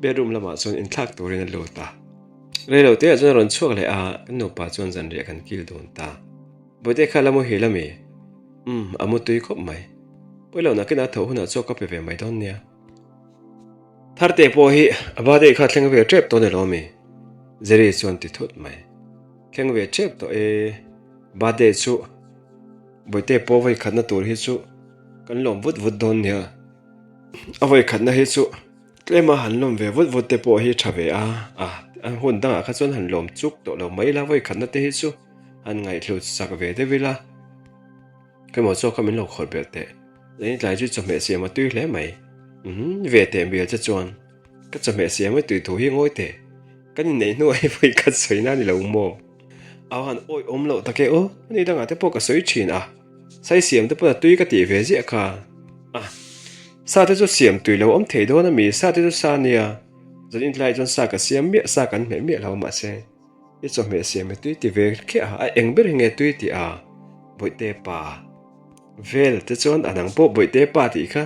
Bedroom lamah chuan inthlak turin a lut a. Reilo teah chuan a rawn chhuak leh a, kan nupa chuan zanriah kan kil dun ta. Bawihte kha la muhil a mi? Umm, a mu tui khawp mai. Pawi lo nakin a tho hunah chaw ka pe ve mai dawn nia. Tharte pawh hi a birthday kha thleng ve tep tawh ni lo mi? Jerry chuan ti thut mai. Thleng ve tep tawh e, birthday chu Bawihte pawh vawi khatna tur hi chu kan lawm vut vut dawn nia. A vawi khatna hi chu tlema han lawm ve vut vut te pawh hi tha ve a, a hun dangah kha chuan han lawm chuk tawh lo mai ila vawi khatna te hi chu. An ngaihhlut sak ve deuh ila, Khawimaw chaw kha min lo khawrh belh teh. Zanin tlai chu chawhmeh siam a tui hle mai. Umm, ve teh bial che chuan ka chawhmeh siam a tui thu hi ngawi teh. Kan inneih hnuah hi vawi khat sawi na ni lo maw? Au han awi awm loh tak e aw, ani dangah te pawh ka sawi thin a, sai siam te pawn a tui ka tih ve ziah kha. A, sa te chu siam tui lo awm thei dawn a mi, sa te chu sa nia, zanin tlaiah chuan sa ka siam miah, sa kan hmeh miah lo mahse. I chawhmeh siam hi tui ti ve khiah a, a eng ber hi nge tui tih a? Bawihte pa. Vel te chuan a nang pawh Bawihte pa tih kha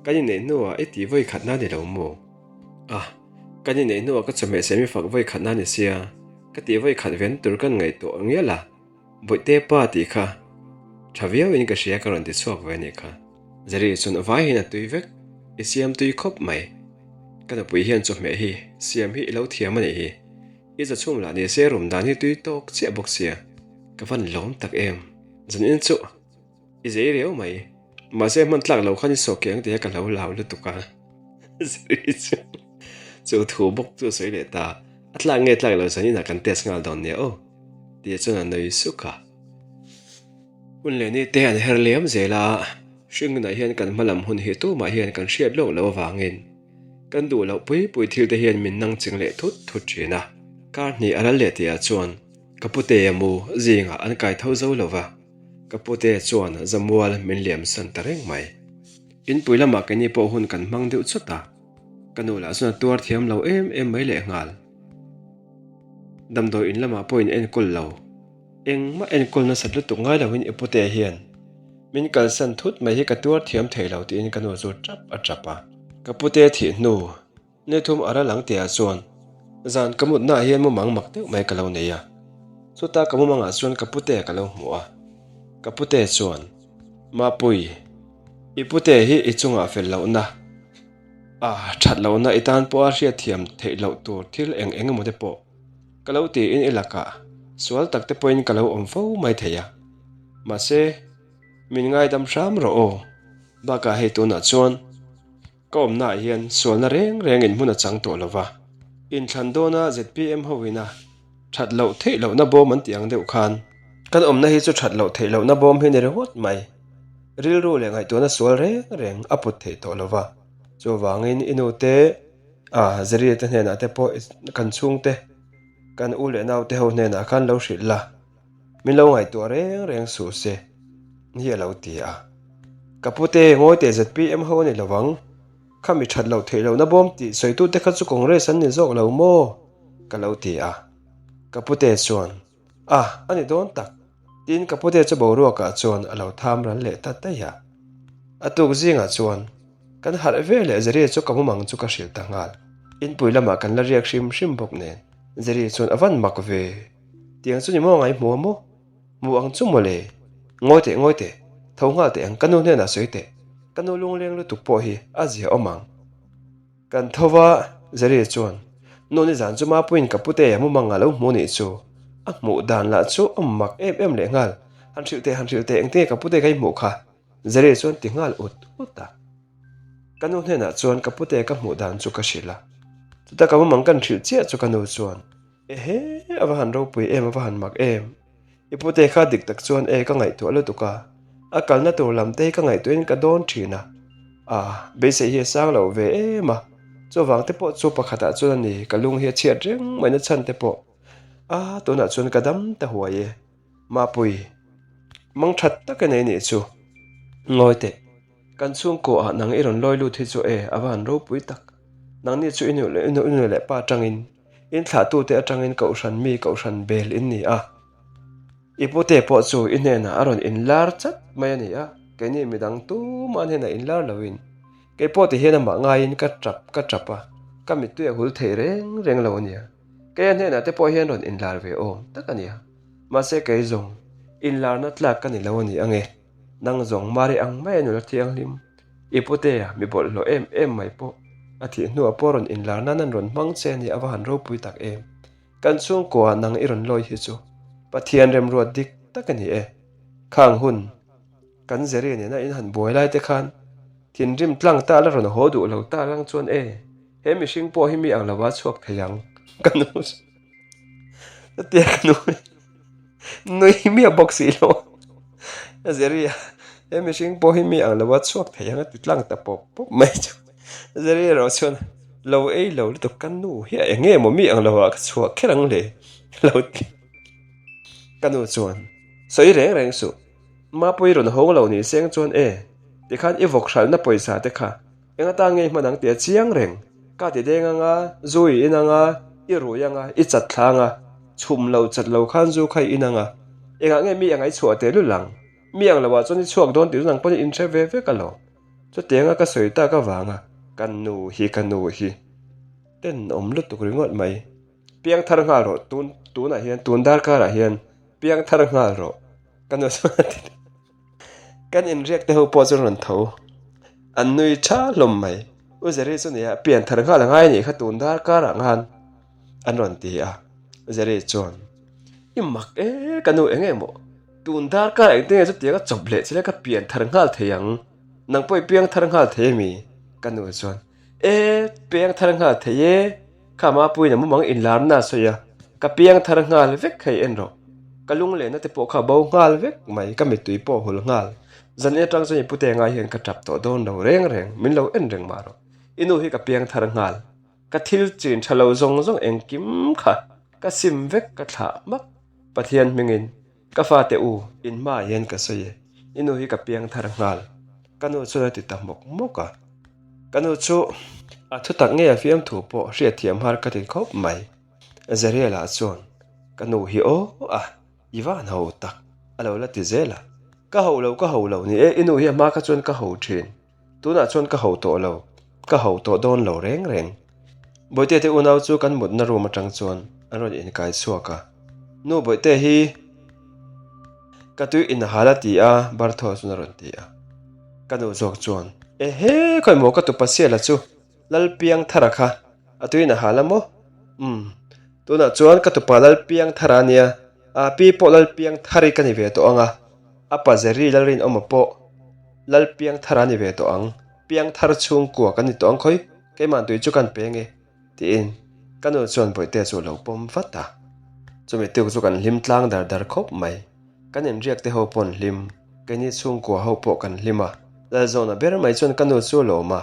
kan inneih hnuah i tih vawi khatna ni lo maw? A, kan inneih hnuah ka chawhmeh siam i fak vawi khatna ni sia, ka tih vawi khat ven tur kan ngaihtuah ngial a, Bawihte pa tih kha tha viau in ka hria ka rawn ti chhuak ve anih kha. Zari chuan a vai hian a tui vek, i siam tui khawp mai. Ka nupui hian chawhmeh hi siam hi i lo thiam anih hi. I zachhum lah ni se rum dan hi tui tawk chiah bawk sia, ka van lawm tak em. Zanin chu i zei riau mai, mahse hman tlak lo khan i sawh keng tih hi ka hlo hlau lutuk a. Zari chu chu thu bawk chu a sawi leh ta, a tlak nge tlak lo zaninah kan test nghal dawn nia aw tih chuan a nui suk a. Hun leh ni te an her liam zel a, hringnunah hian kan hmalam hun hi tumah hian kan hriat lawk loh avangin, Kan duh loh pui pui thil te hian min nang ching leh thut thut thin a. Kar hnih a ral leh tihah chuan ka pute mu zingah an kai tho zo lo va, ka pute chuan zamual min liam san ta reng mai. Inpui lamah keini pawh hun kan hmang deuh chawt a, ka nu lah chuan a tuar thiam lo em em mai lehnghal. Damdawi in lamah pawh in enkawl lo. Engmah enkawl nasat lutuk ngai loin i pute hian min kalsan thut mai hi ka tuar thiam thei lo tiin ka nu chu tap a tap a. Ka pute thih hnu ni thum a ral ang tihah chuan zan ka mutnaah hian mumang mak deuh mai ka lo nei a. Chuta ka mumangah chuan ka pute ka lo hmu a. Ka pute chuan, Mapui, i pute hi i chungah fel lohna, a that lohna i tan pawha hriatthiam theih loh tur thil eng eng emaw te pawh Ka lo tiin i lakah sual tak te pawhin ka lo awm fo mai thei a. Mahse, min ngaidam hram rawh aw. Bakah hei tunah chuan ka awmnaah hian sualna reng rengin hmun a chang tawh lo va. Inthlan dawna zpm ho ina that loh theih lohna bawm an tih ang deuh khan kan awmna hi chu that loh theih lohna bawm hi ni ringawt mai. Rilru leh ngaihtuahna sual reng reng a put theih tawh lo va. Chuvangin i nute A, Zeria te hnenah te pawh kan chhungte, kan u leh naute ho hnenah khan lo hrilh la, min lo ngaihtuah reng reng suh se, hi a lo ti a. Ka pute, ngawi teh zpm ho a ni lo ang, kha mi that loh theih lohna bawm tih sawitute kha chu Congress an ni zawk lo maw? ka lo ti a. Ka pute chuan, A, a ni dawn tak. Tin, ka pute chu boruakah chuan a lo tham ral leh ta daih a. A tuk zingah chuan kan harh ve leh Zeri chu ka mumang chu ka hrilh ta nghal. Inpui lamah kan la riak hrim hrim bawk nen Zeri chuan a van mak ve. Tiang chu ni maw ngai hmu a maw? Hmu ang chu mawle. Ngawi teh ngawi teh, tho nghal teh ang ka nu hnenah sawi teh. Ka nu lungleng lutuk pawh hi a zia awm ang. Kan tho va, Zeri chuan, Nu nizan chu Mapuiin ka pute a mumang a lo hmu nih chu. A hmuh dan lah chu a mak em em leh nghal. Han hrilh teh, han hrilh teh, engtinge ka pute ka i hmuh kha? Zeri chuan ti nghal ut ut a. Ka nu hnenah chuan ka pute ka hmuh dan chu ka hrilh a. Chuta ka mumang kan hrilh chiah chu ka nu chuan, Ehe, a va han ropui em, a va han mak em. I pute kha dik tak chuan e ka ngaihtuah lutuk a. A kalna tur lam te hi ka ngaihtuahin ka dawn thin a, a beisei hi a sang lo ve em a, chuvang te pawh chu pakhatah chuan a ni, ka lung hi a chhiat reng mai na chhan te pawh a tunah chuan ka dam ta huai e, Mapui, mang that tak a nei nih chu, ngawi teh, kan chhungkaw ah nang i rawn lawi lut hi chu e a va han ropui tak, nangni chu i nu leh pa atangin in thlahtute atangin kohhran mi kohhran bel in ni a. I pute pawh chu i hnenah a rawn inlar chat mai a ni a, keini midang tumah hnenah inlar loin kei pawh ti hian amah ngaiin ka tap ka tap a, ka mittui a hul thei reng reng lo a nia. Kei a hnenah te pawh hian rawn inlar ve awm tak a nia. Mahse kei zawng inlarna tlak ka ni lo a ni ange, nang zawng Mari ang mai a nula thianghlim, i putea mi bawlhhlawh em em mai pawh a thih hnuah pawh rawn inlar nan an rawn hmang che a nia a va han ropui tak em. Kan chhungkua nang i rawn lawi hi chu Pathian remruat dik tak a ni e. Khang hun kan Zeri nena in han buai lai te khan thinrim tlang ta la rawn haw duh lo ta lang chuan e, he mihring pawh hi mi ang lova chhuak thei ang ka nu chutia ka nu Nui miah bawk si lo a Zeri a, he mihring pawh hi mi ang lo a chhuak thei ang a ti tlang ta pawp pawp mai chu. Zeri erawh chuan lo ei lo lutuk ka nu hi a eng nge maw mi ang lo ah ka chhuah kher ang le lo ti. Ka nu chuan sawi reng reng suh, Mapui rawn hawng lo ni seng chuan e, tikhan i vawk hralhna pawisa te kha Eng atan ngei hman ang tih a chiang reng. Ka ti deng anga, zu i in anga, i rui anga, i chat thla anga, chhum lo chat lo khan zu kha i in anga. Engah nge mi ang a i chhuah teh lul ang? Mi ang loah chuan i chhuak dawn tih chu nang pawn i inhre ve vek alawm. Chutianga ka sawi tak avanga ka nu hi ka nu hi tenawm lutuk ringawt mai. Piangthar nghal rawh tun tunah hian tun darkarah hian piangthar nghal rawh ka nu chuan a ti ta. Kan inriak te ho pawh chu rawn tho. An nui tha hlawm mai. U Zeri chu nia pian thar nghal a ngai anih kha tun dar karah nghan an rawn ti a. Zeri chuan, I mak e ka nu eng emaw tun dar karah engtin nge chutiang a chawp leh che le ka pian thar nghal thei ang. Nang pawh i piang thar nghal thei ami? Ka nu chuan, E piang thar nghal thei e. Kha Mapuiin a mumang inlarna a sawi a, ka piang thar nghal vek hei en rawh. Ka lunglehna te pawh kha a bo nghal vek mai, ka mittui pawh a hul nghal. Zan atang chuan i pute ngai hian ka tap tawh dawn lo reng reng, min lo en reng mah rawh. I nu hi ka piang thar nghal. Ka thil chin tha lo zawng zawng engkim kha ka sim vek ka thlah hmak. Pathian hmingin ka fate u in hmaah hian ka sawi e, i nu hi ka piang thar nghal. Ka nu chuan a ti ta hmawk hmawk a. Ka nu chu a thutak ngei a fiamthu pawh hriatthiam har ka ti khawp mai. Zariela chuan ka nu hi aw a, i van ho tak a lo la ti zel a. Ka ho lo, ka ho lo ni e, i nu hi a hma kha chuan ka ho thin. Tunah chuan ka ho tawh lo, ka ho tawh dawn lo reng reng. Bawihte te unau chu kan mutna room atang chuan an rawn inkai chhuak a. Nu Bawihte hi ka tui inhal a ti a, Bartho chuan a rawn ti a. Ka nu zawk chuan, Ehe, khawi maw ka tupa Siala chu Lalpiangthara kha a tuin a hal a maw? Umm, tunah chuan ka tupa Lalpiangthara a nia, a pi pawh Lalpiangthari ka ni ve tawh ang a, a pa Zeri Lalrinawma pawh Lalpiangthara a ni ve tawh ang, Piangthar chhungkua kan ni tawh ang khawi, keimah tui chu kan peng e, tiin ka nu chuan Bawihtea chu a lo pawm vat a. Chumi tuk chu kan hlim tlang dar dar khawp mai. Kan inriak te ho pawh an hlim, keini chhungkua ho pawh kan hlim a, Lalzawna ber mai chuan ka nu chu a lawm a,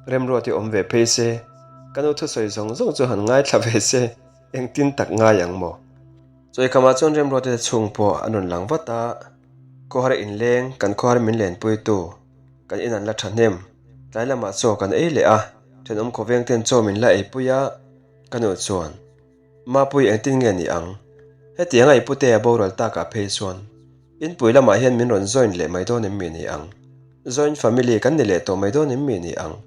Remruati awm ve phei se, ka nu thusawi zawng zawng chu han ngaithla ve se, engtin tak ngai ang maw? Chawikhamah chuan Remruati te chhung pawh an rawn lang vat a, khawhar inleng, kan khawhar min lenpuitu, kan in an la thahnem, tlai lamah chaw kan ei leh a, thenawm khawveng ten chaw min la eipui a, ka nu chuan. Mapui engtin nge ni ang? Hetianga i pute a boral takah phei chuan inpui lamah hian min rawn join leh mai dawn em mi ni ang? Join family kan ni leh tawh mai dawn em mi ni ang?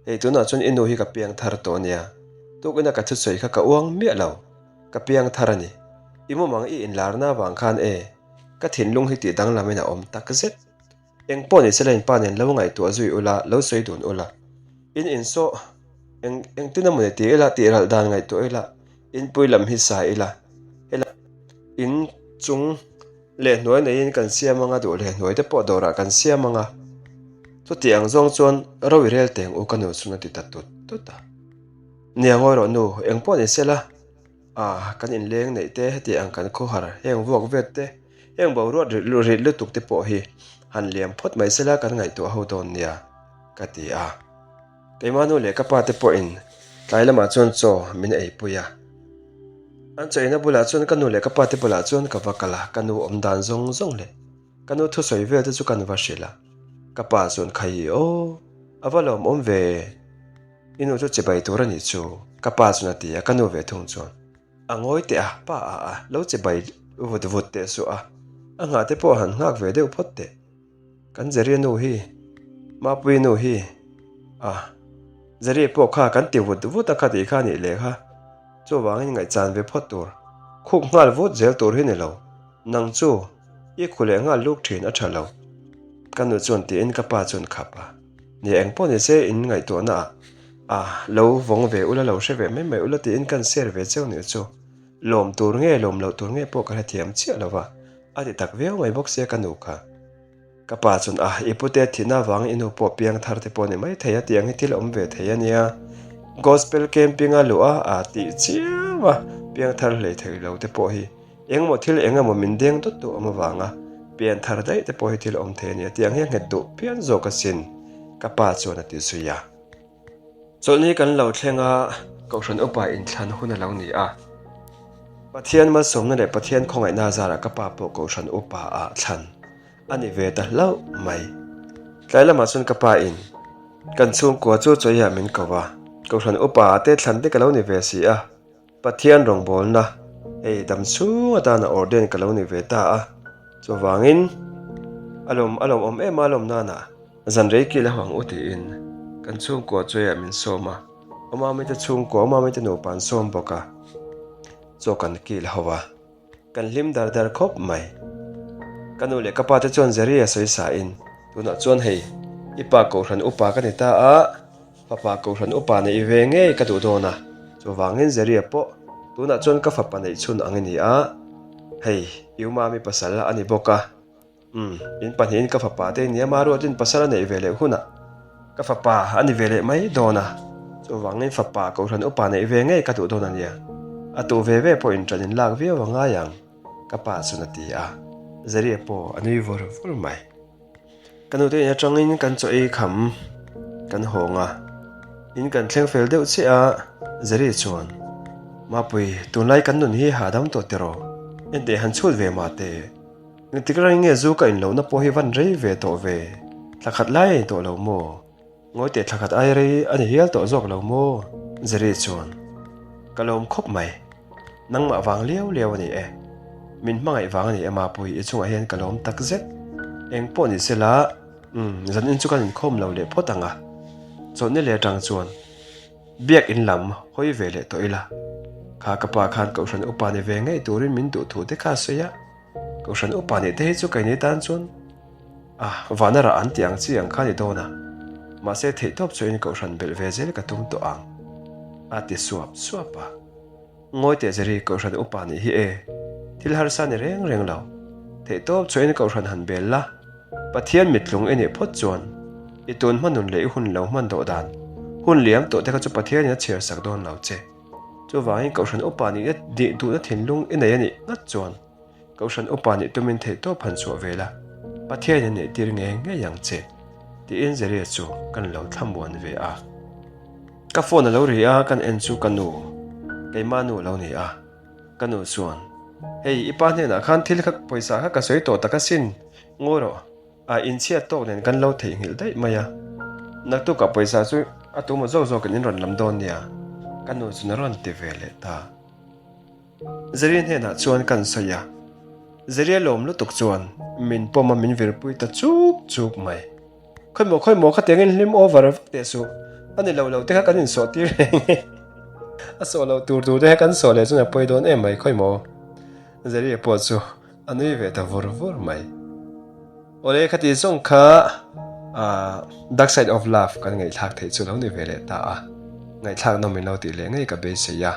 Hei tunah chuan i nu hi ka piang thar tawh nia. Tukina ka thusawi kha ka uang miah lo. Ka piang thar a ni. I mumang i inlarna avang khan e, ka thinlung hi tih danglamin a awm tak zet. Eng pawh ni sela in pa nen lo ngaihtuah zui ula, lo sawi dun ula. In insawh eng engtin emaw ni ti ila, tih ralh dan ngaihtuah ila, inpui lam hi sa ila. Hela in chung leh hnuai neiin kan siam anga, duh leh hnuai te pawh dawrah kan siam anga. Chuti ang zawng chuan ro i rel teng u ka nu chhun a ti ta tut tut a. Nia ngawi rawh nu, eng pawh ni sela. A, kan inleng neih te heti ang kan khawhar heng vuak vet te, heng boruat rit lutuk te pawh hi. Han liam phawt mai sela kan ngaihtuah ho dawn nia, ka ti a. Keimah nu leh ka pa te pawhin tlai lamah chuan chaw min eipui a. An chaw eina bulah chuan ka nu leh ka pa te bulah chuan ka va kal a, ka nu awm dan zawng zawng leh ka nu thusawi vel te chu kan va hrilh a. Ka pa chuan Khai aw, a va lawmawm ve, i nu chu chibai tur a nih chu, ka pa chuan a ti a, ka nu ve thung chuan. A ngawi teh a, pa a a, lo che bai vut vut teh suh a, a nghah te pawh han nghak ve deuh phawt teh. Kan Zeria nu hi, Mapuii nu hi, a, Zeria pawh kha kan ti vut vut a kha tih kha a nih leh kha, chuvangin ngaihchan ve phawt tur, khuk nghal vut zel tur hi ni lo. Nang chu i khu leh nghal luk thin a tha lo. Ka nu chuan tiin ka pa chuan khap a, Ni eng pawh ni se in ngaihtuahna ah a lo vawng ve ula lo hre ve mai mai ula tiin kan share ve cheu nih chu lawm tur nge lawm loh tur nge pawh ka hrethiam chiah lo va, a ti tak viau mai bawk sia ka nu kha. Ka pa chuan a, i pute thihna avangin i nu pawh piang thar te pawh a ni mai thei a tih ang hi thil awm ve thei a nia. Gospel camping a luh a, a tih chiam a, piang thar hlei thei lo te pawh hi engemaw thil engemaw min deng dawt duh awm avanga pian thar daih te pawh hi thil awm thei a nia tih ang hi a nghet duh phian zawk asin, ka pa chuan a ti zui a. Chawlhni kan lo thleng a, Kohhran upa inthlan hun a lo ni a. Pathian malsawmna leh Pathian khawngaihna zarah ka pa pawh Kohhran upa ah thlan a ni ve ta hlauh mai. Tlai lamah chuan ka pa in kan chhungkua chu chawiah min ko a, Kohhran upa ah te thlan te ka lo ni ve si a. Pathian rawngbawlna hei dam chhung atana ordain ka lo ni ve ta a, chuvangin a lawm a lawmawm em a lawm nana zan rei kil a hawng u tiin kan chhungkua chuaiah min sawm a, Awmami te chhungkua Awmami te nupa an sawm bawk a, chaw kan kil ho a. Kan hlim dar dar khawp mai. Ka nu leh ka pa te chuan Jerry a sawi sa in, tunah chuan hei, i pa Kohhran upa ka ni ta a, fapa Kohhran upa neih ve ngei ka duh dawn a, chuvangin Jerry a pawh tunah chuan ka fapa neih chhun ang i ni a, hei, i umami pasal a ni bawk a. Umm, in pahnihin ka fapa te nia Maruatin pasal a neih ve leh hunah ka fapa a ni ve leh mai dawn a, chuvangin fapa Kohhran upa neih ve ngei ka duh dawn a nia, a tuh ve ve pawh inṭan in lak viau a ngai ang, ka pa chuan a ti a, Zeria pawh a nui vawr vawr mai. Ka nute in aṭangin kan chaw ei kham kan hawng a, in kan thleng fel deuh chiah a, Zeri chuan, Mapui, tunlai kan nun hi hahdam tawh tiraw? Enteh han chhut ve mah teh. Engtik reng nge zu ka in lohna pawh hi van rei ve tawh ve? Thla khat lai a ni tawh lo maw? Ngawi teh thla khat ai rei a ni hial tawh zawk lo maw? Jerry chuan, Ka lawm khawp mai. Nangmah vang liau liau a ni e. Min hmangaih vang a ni e Mapui, i chungah hian ka lawm tak zet. Eng pawh ni sela, umm, zanin chu kan inkhawm lo leh phawt ang a. Chawlhni leh atang chuan. Biak in lam hawi ve leh tawh ila. Kha ka pa khan Kohhran upa ni ve ngei turin min duh thu te kha a sawi a. Kohhran upa nih te hi chu keini tan chuan a vana rah an tih ang chi ang kha ni dawn a. Mahse theihtawp chuan Kohhran belh ve zel ka tum tawh ang a ti suap suap a. Ngawi teh Jerry, Kohhran upa nih hi e. Thil harsa ni reng reng lo. Theihtawp chuain Kohhran han bel la, Pathian mittlung i nih phawt chuan i tun hma nun leh i hun lo hman dawh dan, hun liam tawh te kha chu Pathianin a chhiar sak dawn lo che. Chuvangin Kohhran upa nih nih duhna thinlung i nei a nih ngat chuan Kohhran upa nih tumin theihtawp han chhuah ve la, Pathianin a neihtir ngei ngei ang che, tiin Jerry chu kan lo thlamuan ve a. Ka phone a lo ri a, kan en chu ka nu, keimah nu a lo ni a. Ka nu chuan, Hei, i pa hnenah khan thil kha pawisa kha ka sawi tawh tak asin, ngawi rawh, a inchhiat tawk nen kan lo theihnghilh daih mai a. Naktukah pawisa chu a tumaw zawk zawkin in rawn lam dawn nia, ka nu chuan a rawn ti ve leh ta. Zeria hnenah chuan kan sawi a, Zeria lawm lutuk chuan min pawm a min virpui ta chuk chuk mai. Khawimaw khawimaw khatiang in hlim over vak teh suh, a ni lo lo te kha kan insawh tir reng e. A sawh loh tur tur te kha kan sawh leh chuan a pawi dawn em mai khawimaw. Zeria pawh chu a nui ve ta vur vur mai. Awle khati zawng kha Dark Side of Love kan ngaihthlak theih chu lo ni ve leh ta a, ngaihthlak nawm in lo tih leh ngei ka beisei a.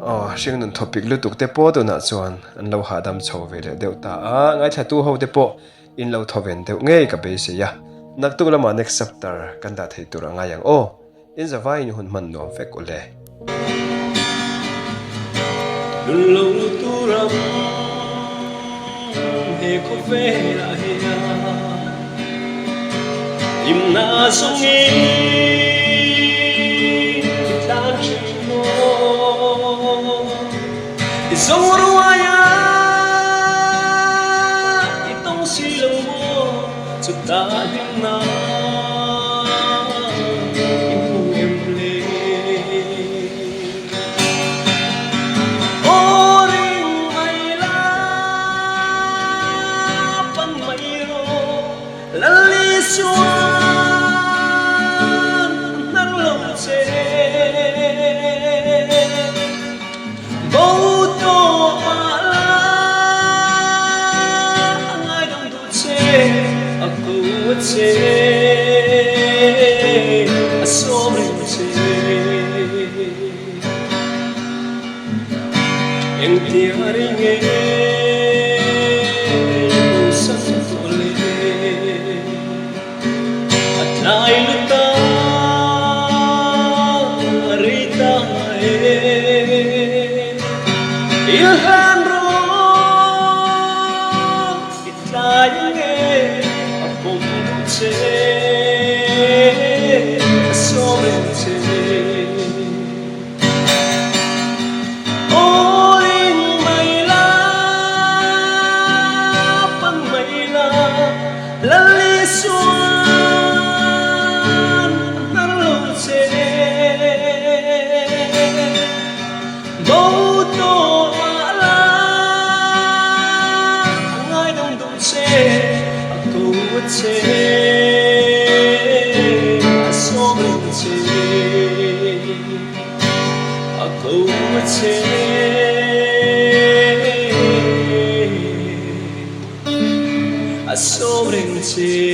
Aw, hringnun thawpik lutuk te pawh tunah chuan an lo hahdam chho ve leh deuh ta a, ngaithlatu ho te pawh in lo thawven deuh ngei ka beisei a, naktuk lamah next chapter kan dah thei tur a ngai ang aw. In zavaiin hun hman nuam vek u le. Nun lo tur ang he khawvelah hian. Hlimna zawngin i tlan thin maw? I zawng ruai a, i tawng si lo maw? Chutah hlimna i hmu em le? Aw ring mai la, pan mai rawh. Lalisuan hnar lo che. Bo tawh mah la a ngaidam duh che, a ko a che, a sawm reng che. Engtia rei nge i bosan tawh le? A tlai lut a, a rei ta e. I hlan rawh, i tlai nge a pawm duh che, a sawm reng che. Aw ring mai la, pan mai la, Lalisuan hnar lo che. Bo tawh mah la, a ngaidam duh che, a ko a che, a sawm reng che. A ko a che, a sawm reng che.